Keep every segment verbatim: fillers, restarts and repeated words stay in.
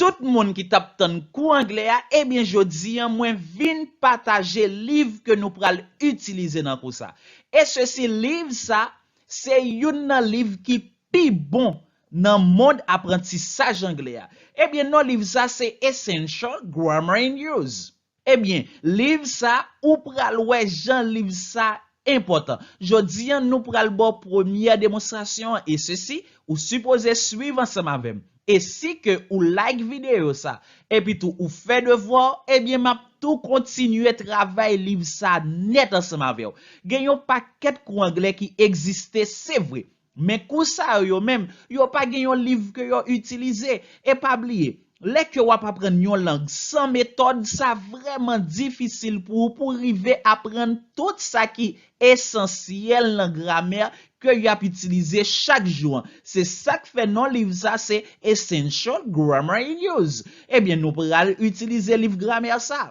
Tout moun ki t ap tann kou anglè a, ebyen jodi a mwen vin pataje liv ke nou pral itilize nan kou sa. E sesi, liv sa, se youn nan liv ki pi bon nan mond aprantisaj anglè a. Ebyen non liv sa se Essential Grammar in Use. Ebyen, liv sa, ou pral wè jan liv sa enpòtan. Jodi a, nou pral ba w premyè demonstrasyon an, e sesi, ou sipoze swiv ansanm avè m. E si ke ou like videyo sa, epi tou ou fè devwa w, ebyen m ap tou kontinye travay liv sa nèt ansanm avè w. Gen yon pakèt kou anglè ki egziste, se vre. Men kou sa yo, yo menm, yo pa gen yon liv ke yo itilize. E pa bliye, lè ke w ap aprann yon lang san metòd, sa vrèman difisil pou ou pou rive aprann tout sa ki esansyèl nan gramè ke y ap itilize chak jou an. Se sa k fè non liv sa se Essential Grammar in Use. Ebyen, nou pral itilize liv gramè sa.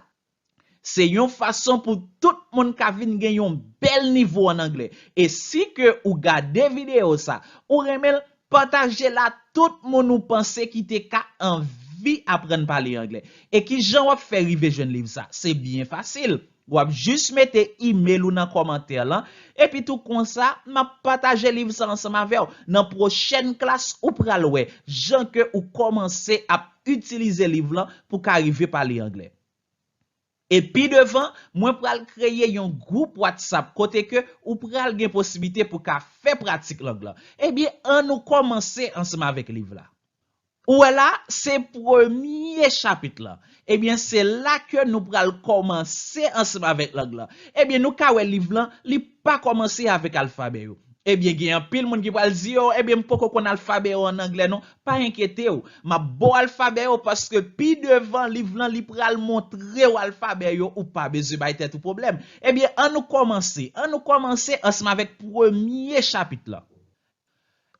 Se yon fason pou tout moun ka vin gen yon bèl nivo an anglè. E si ke ou gade videyo sa, ou renmen l, pataje l a tout moun ou panse ki te ka anvi aprann pale anglè. E ki jan w ap fè rive jwenn liv sa? Se byen fasil. W ap jis mete imel ou nan kòmantè lan, epi tou konsa, m ap pataje liv sa ansanm avè w. Nan pwochèn klas, ou pral wè jan ke ou kòmanse ap itilize liv lan pou ka rive pale anglè. E pi devan, mwen pral kreye yon gwoup WhatsApp kote ke ou pral gen posiblite pou ka fè pratik lang lan. Ebyen, ann nou kòmanse ansanm avèk liv la. Ou wè la, se premye chapit lan. Ebyen, se la ke nou pral kòmanse ansanm avèk lang lan. Ebyen, nou ka wè liv lan, li pa kòmanse avèk alfabè yo. Ebyen, gen anpil moun ki pral di yo, ebyen, m poko konn alfabè yo an anglè non. Pa enkyete w, m ap ba w alfabè yo paske pi devan liv lan li pral montre w alfabè yo, ou pa bezwen bay tèt ou pwoblèm. Ebyen, ann nou kòmanse. Ann nou kòmanse ansanm avèk premye chapit lan.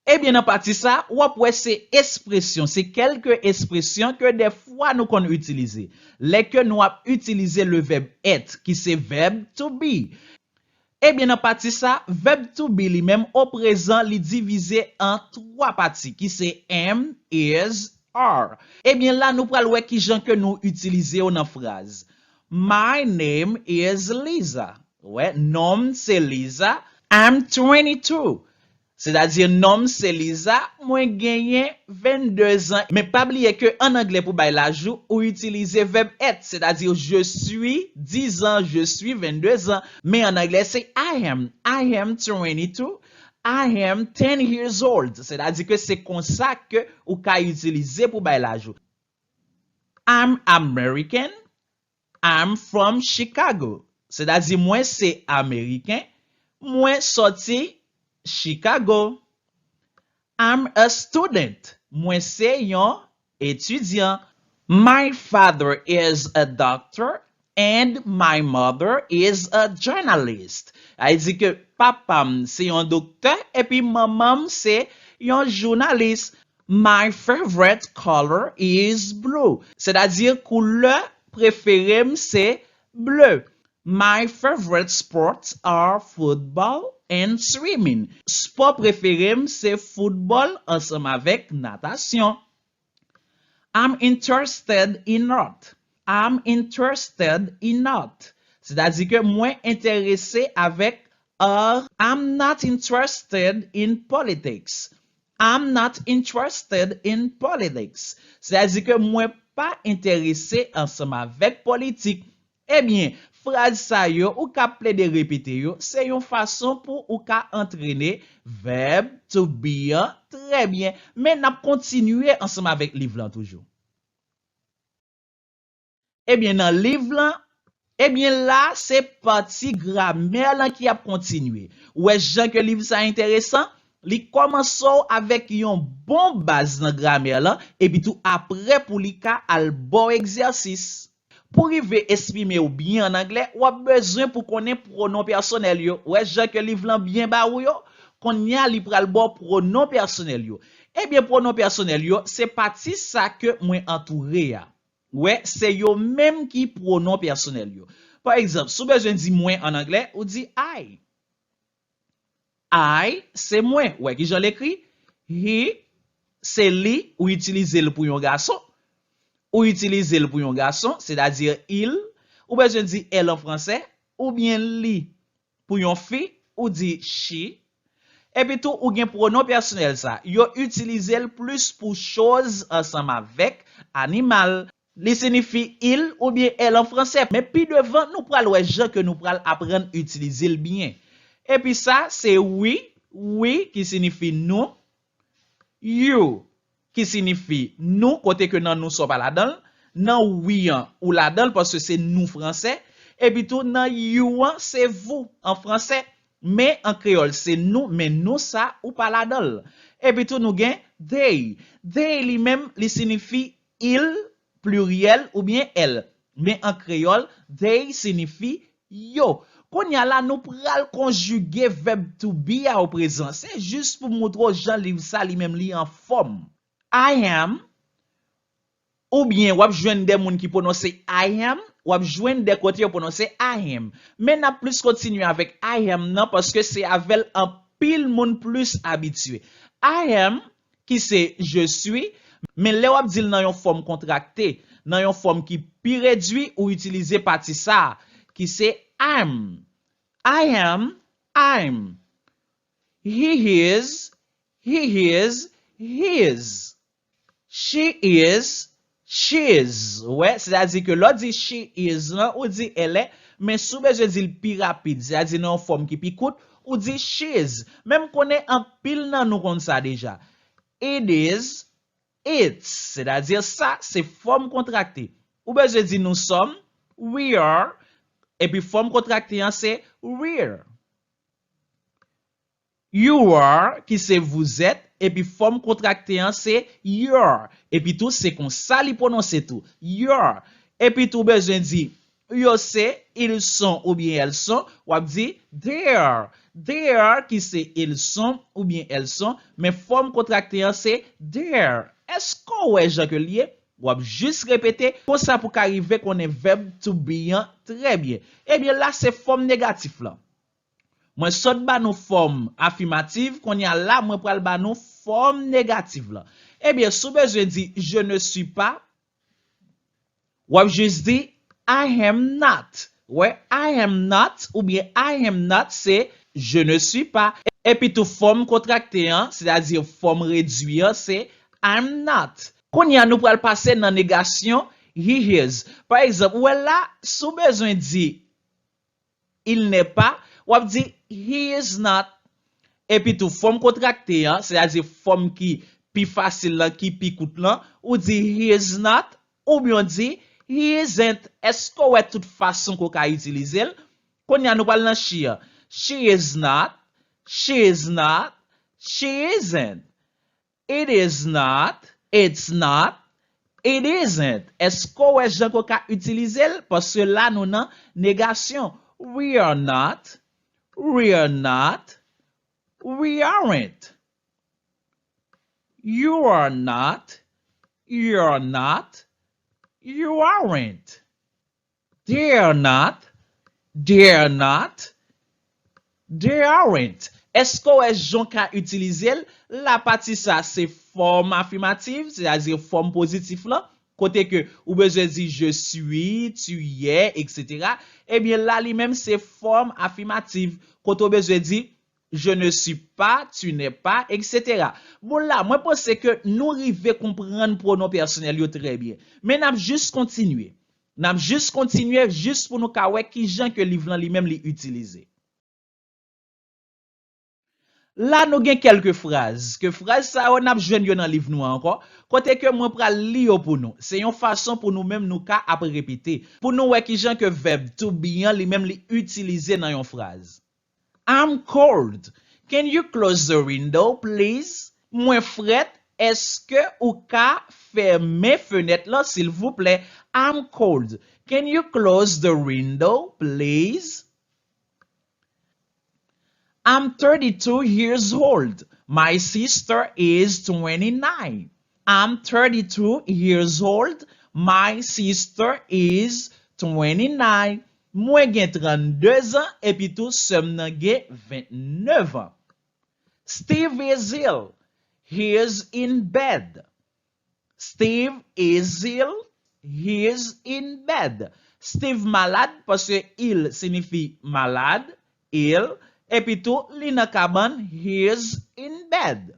Ebyen, nan pati sa, w ap wè se ekspresyon, se kèlke ekspresyon ke dèfwa nou konn itilize. Lè ke nou ap itilize le verbe être, ki se verb to be. Ebyen, nan pati sa, verb to be li menm, oprezan, li divize an twa pati, ki se am, is, are. Ebyen, la nou pral wè ki jan ke nou itilize yo nan fraz. My name is Lisa. Wè, non m se Lisa. I'm twenty-two. Sètadi, non m se Lisa, mwen genyen vennde zan. Men pa bliye ke an anglè pou bay laj ou, ou itilize verb être, sètadi, je suis dix ans, je suis vingt-deux ans. Men an anglè, se I am, I am twenty-two, I am ten years old. Sètadi ke se konsa ke ou ka itilize pou bay laj ou. I'm American, I'm from Chicago. Sètadi, mwen se Ameriken, mwen sòti Chicago. I'm a student, mwen se yon etidyan. My father is a doctor and my mother is a journalist. Sa vle di ke papa m se yon doktè epi manman m se yon jounalis. My favorite color is blue. Sètadi, koulè prefere m se ble. My favorite sports are football and swimming. Spò prefere m se foutbòl ansanm avèk natasyon. I'm interested in art. I'm interested in art. Sètadi ke mwen enterese avèk art. I'm not interested in politics. I'm not interested in politics. Sètadi ke mwen pa enterese ansanm avèk politik. Ebyen, fraz sa yo, ou ka plede repete yo, se yon fason pou ou ka antrene verb to be an trè byen. Men n ap kontinye ansanm avèk liv lan toujou. Ebyen, nan liv lan, ebyen, la, se pati gramè lan ki ap kontinye. Ou wè jan ke liv sa enteresan? Li kòmanse w avèk yon bon baz nan gramè lan, epi tou apre pou li ka al ba w egzèsis. Pou rive eksprime w byen an anglè, w ap bezwen pou konnen pwonon pèsonèl yo. Ou wè jan ke liv lan byen ba ou yo? Kounye a, li pral ba w pwonon pèsonèl yo. Ebyen, pwonon pèsonèl yo, se pati sa ke mwen antoure a. Ou wè, se yo menm ki pwonon pèsonèl yo. Pa egzanp, si w bezwen di mwen an anglè, ou di I. I, se mwen. Ou wè ki jan l ekri? He, se li, ou itilize l pou yon gason. ou itilize l pou yon gason, sètadi il, ou bezwen di elle an fransè, oubyen li pou yon fi, ou di she. Epi tou, ou gen pwonon pèsonèl sa. Yo itilize l plis pou choz ansanm avèk animal. Li siyifi il oubyen elle an fransè. Men pi devan, nou pral wè jan ke nou pral aprann itilize l byen. Epi sa, se we, we ki siyifi nou, you ki siyifi nou, kote ke nan nou sa w pa ladan l, nan we an ou ladan l paske se nou fransè, epi tou nan you an se vous an fransè, men an kreyòl se nou, men nou sa ou pa ladan l. Epi tou nou gen they. They li menm li siyifi il pliryèl oubyen elle, men an kreyòl they siyifi yo. Kounye a la nou pral konjige vèb to be a o prezan. Se jis pou moutre w jan liv sa li menm li an fòm. I am, oubyen w ap jwenn de moun ki pwononse I am, w ap jwenn de kote yo pwononse I am. Men n ap plis kontinye avèk I am nan paske se avè l anpil moun plis abitye. I am ki se je suis, men lè w ap di l nan yon fòm kontrakte, nan yon fòm ki pi redui, ou itilize pati sa a, ki se I'm. I am, I'm. He is, he is, his. She is, she's. Ou wè, sètadi ke lè w di she is lan, ou di elle est, men si w bezwen di l pi rapid, sètadi nan yon fòm ki pi kout, ou di she's. Men m konnen anpil nan nou konn sa deja. It is, it's, sètadi sa, se fòm kontrakte. Ou bezwen di nous sommes, we are, epi fòm kontrakte an se we're. You are, ki se vous êtes, epi fòm kontrakte an se your, epi tou se konsa li pwononse tou, your. Epi tou bezwen di yo se, ils sont oubyen elles sont, w ap di they are, they are, ki se ils sont oubyen elles sont, men fòm kontrakte an se their. Èske w wè jan ke l ye? W ap jis repete, konsa pou ka rive konnen vèb to be an trè byen. Ebyen la se fòm negatif lan. Mwen sot ba nou fòm afimativ, kounye a la mwen pral ba nou fòm negativ lan. Ebyen, si w bezwen di je ne suis pas, w ap jis di I am not. Wè, I am not oubyen I am not se je ne suis pas. Epi tou fòm kontrakte an, sètadi fòm redui an, se I'm not. Kounye a nou pral pase nan negasyon he is. Pa egzanp, ou wè la, si w bezwen di il n'est pas, w ap di he is not. Epi tou fòm kontrakte an, sètadi fòm ki pi fasil lan, ki pi kout lan, ou di he is not, oubyen w di he isn't. Èske w wè tout fason ke w ka itilize l? Kounye a nou pral nan she an. She is not, she is not, she isn't. It is not, it's not, it isn't. Èske w wè jan ke w ka itilize l? Paske la nou nan negasyon. We are not, we're not, we aren't. You are not, you're not, you aren't. They're not, they're not, they aren't. Èske w wè jan w ka itilize l? La pati sa se fòm afimativ, sètadi fòm pozitif lan, kote ke ou bezwen di je suis, tu es, etsetera. Ebyen la li menm se fòm afimativ, kote w bezwen di je ne suis pas, tu n'es pas, etsetera. Bon la, mwen panse ke nou rive konprann pwonon pèsonèl yo trè byen. Men n ap jis kontinye. N ap jis kontinye jis pou nou ka wè kijan ke liv lan li menm li itilize. La nou gen kèlke fraz, ke fraz sa yo n ap jwenn yo nan liv nou an ankò, kote ke mwen pral li yo pou nou. Se yon fason pou nou menm nou ka ap repete, pou nou wè kijan ke vèb to be an li menm li itilize nan yon fraz. I'm cold. Can you close the window, please? Mwen frèt, èske ou ka fèmen fenèt lan silvouplè? I'm cold. Can you close the window, please? I'm thirty-two years old. My sister is twenty-nine. I'm thirty-two years old. My sister is twenty-nine. Mwen gen trannde zan epi tou sè m nan gen vennèf an. Steve is ill. He is in bed. Steve is ill. He's in bed. Steve malad paske il siyifi malad, il, epi tou li nan kabann, he's in bed.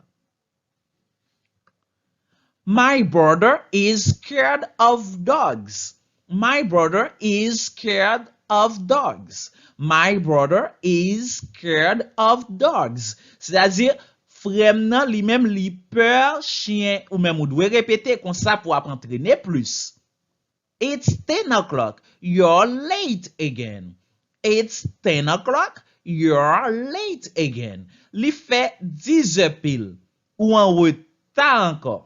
My brother is scared of dogs. My brother is scared of dogs. My brother is scared of dogs. Sètadi, frè m nan, li menm, li pè chen. Ou menm, ou dwe repete konsa pou w ap antrene plis. It's ten o'clock. You're late again. It's ten o'clock. You're late again. Li fè dizè pil. Ou an reta ankò.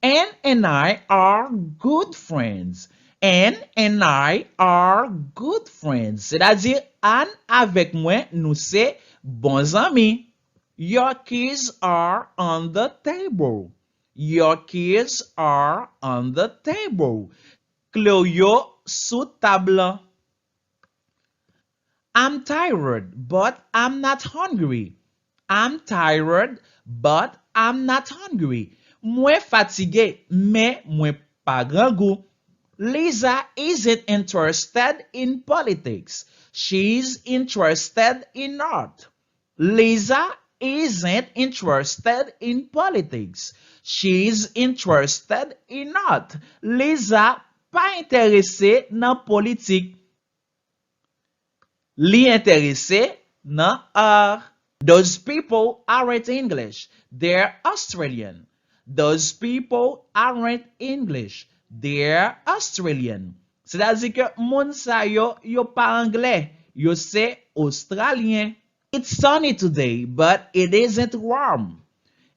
Anne and I are good friends. Anne and I are good friends. Sètadi, Anne avèk mwen, nou se bon zanmi. Your keys are on the table. Your keys are on the table. Kle w yo sou tab lan. I'm tired, but I'm not hungry. I'm tired, but I'm not hungry. Mwen fatige, men mwen pa grangou. Lisa isn't interested in politics. She's interested in art. Lisa isn't interested in politics. She's interested in art. Lisa pa enterese nan politik. Li enterese nan art. Those people aren't English. They're Australian. Those people aren't English. They're Australian. Sètadi ke moun sa yo, yo pa anglè, yo se ostralyen. It's sunny today, but it isn't warm.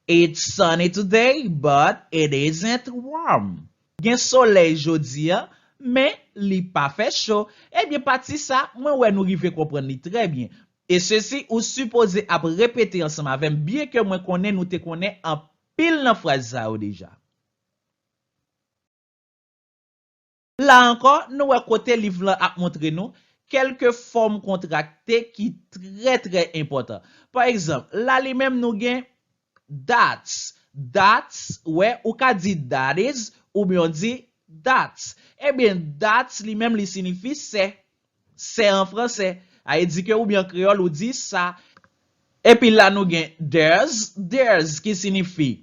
It's sunny today, but it isn't warm. Gen solèy jodi a, men li pa fè cho. Ebyen, pati sa, mwen wè nou rive konprann li trè byen. E sesi, ou sipoze ap repete ansanm avè m, byen ke mwen konnen nou te konnen anpil nan fraz sa yo deja. La ankò, nou wè kote liv lan ap montre nou kèlke fòm kontrakte ki trè, trè enpòtan. Pa egzanp, la li menm nou gen that's. That's, wè, ou ka di that is, oubyen w di that's. Ebyen, that's li menm li siyifi sè. Sè an fransè. A, e di ke oubyen an kreyòl ou di sa. Epi la nou gen there's, there's ki siyifi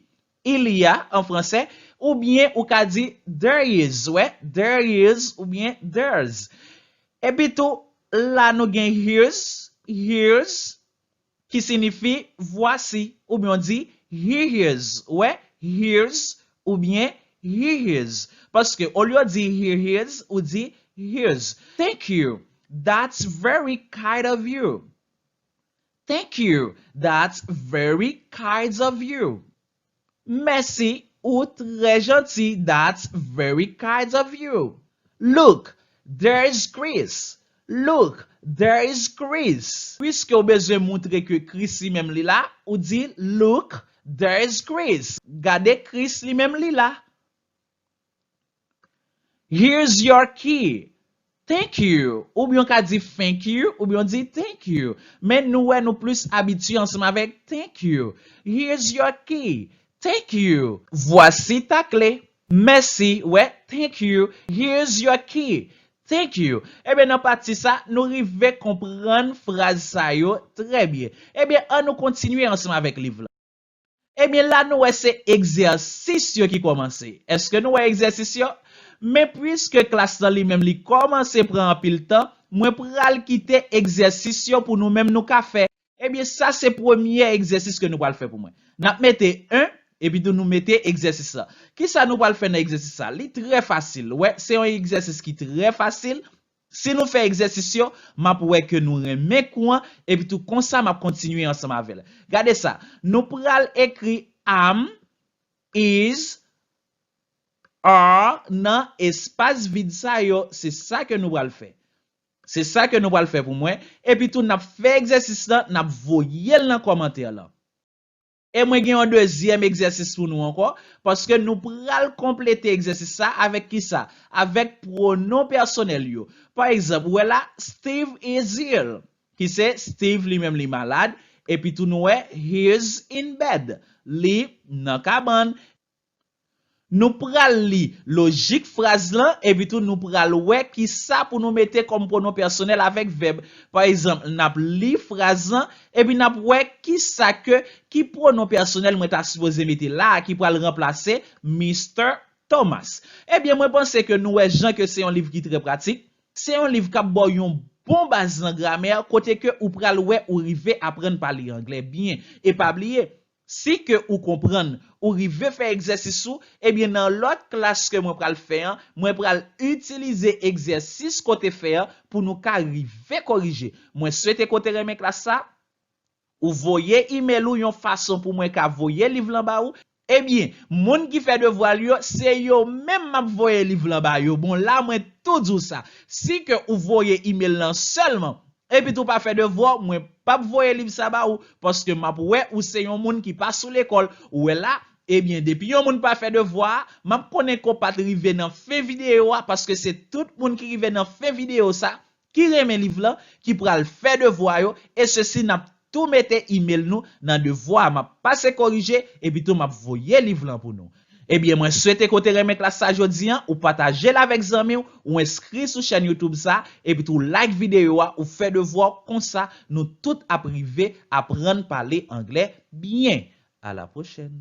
il y a an fransè, oubyen ou ka di there is, wè, there is oubyen there's. Epi tou, la nou gen here's, here's, ki siyifi voici, oubyen w di here is, wè, here's, oubyen he is. Paske olye w di here is, ou di here's. Thank you. That's very kind of you. Thank you. That's very kind of you. Mèsi, ou trè janti. That's very kind of you. Look, there is Chris. Look, there is Chris. Piske w bezwen moutre ke Chris li menm li la, ou di, look, there is Chris. Gade Chris li menm li la. Here's your key. Thank you. Oubyen w ka di thank you, oubyen w di thank you. Men nou wè nou plis abitye ansanm avèk thank you. Here's your key. Thank you. Voici ta clé. Mèsi. Wè, thank you. Here's your key. Thank you. Ebyen, nan pati sa, nou rive konprann fraz sa yo trè byen. Ebyen, ann nou kontinye ansanm avèk liv lan. Ebyen, la nou wè se egzèsis yo ki kòmanse. Èske nou wè egzèsis yo? Men piske klas lan li menm li kòmanse pran anpil tan, mwen pral kite egzèsis yo pou nou menm nou ka fè. Ebyen, sa se premye egzèsis ke nou pral fè pou mwen. N ap mete en, epi tou nou mete egzèsis la. Kisa nou pral fè nan egzèsis sa? Li trè fasil. Wè, se yon egzèsis ki trè fasil. Si nou fè egzèsis yo, m ap wè ke nou renmen kou an, epi tou konsa m ap kontinye ansanm avè l. Gade sa, nou pral ekri am, is, are nan espas vid sa yo, se sa ke nou pral fè. Se sa ke nou pral fè pou mwen, epi tou n ap fè egzèsis lan, n ap voye l nan kòmantè lan. E mwen gen yon dezyèm egzèsis pou nou ankò, paske nou pral konplete egzèsis sa avèk kisa? Avèk pwonon pèsonèl yo. Pa egzanp, ou wè la, Steve is ill, ki se Steve li menm li malad, epi tou nou wè, he's in bed, li nan kabann. Nou pral li lojik fraz lan, epi tou nou pral wè kisa pou nou mete kòm pwonon pèsonèl avèk vèb. Pa egzanp, n ap li fraz lan, epi n ap wè kisa ke, ki pwonon pèsonèl mwen ta sipoze mete la a ki pral ranplase Mister Thomas. Ebyen, mwen panse ke nou wè jan ke se yon liv ki trè pratik. Se yon liv k ap ba w yon bon baz nan gramè, kote ke ou pral wè ou rive aprann pale anglè byen. E pa bliye, si ke ou konprann, ou rive fè egzèsis ou, ebyen nan lòt klas ke mwen pral fè an, mwen pral itilize egzèsis ke w te fè an pou nou ka rive korije. Mwen swete ke w te renmen klas sa, ou voye imèl ou yon fason pou mwen ka voye liv lan ba ou, ebyen, moun ki fè devwa l yo, se yo menm m ap voye liv lan ba yo. Bon, la mwen tou di w sa. Si ke ou voye imèl lan sèlman, epi tou pa fè devwa w, mwen p ap voye liv sa ba ou, paske m ap wè ou se yon moun ki pa sou lekòl. Ou wè la, ebyen, depi yon moun pa fè devwa a, m ap konnen ke w pa t rive nan fen videyo a, paske se tout moun ki rive nan fen videyo sa, ki renmen liv lan, ki pral fè devwa yo, e sesi n ap tou mete imèl nou nan devwa a. M ap pase korije, epi tou m ap voye liv lan pou nou. Ebyen, mwen swete ke w te renmen klas sa jodi an, ou pataje l avèk zanmi w, ou enskri sou chèn YouTube sa, epi tou like videyo a, ou fè devwa w, konsa nou tout ap rive aprann pale anglè byen. A la pwochèn.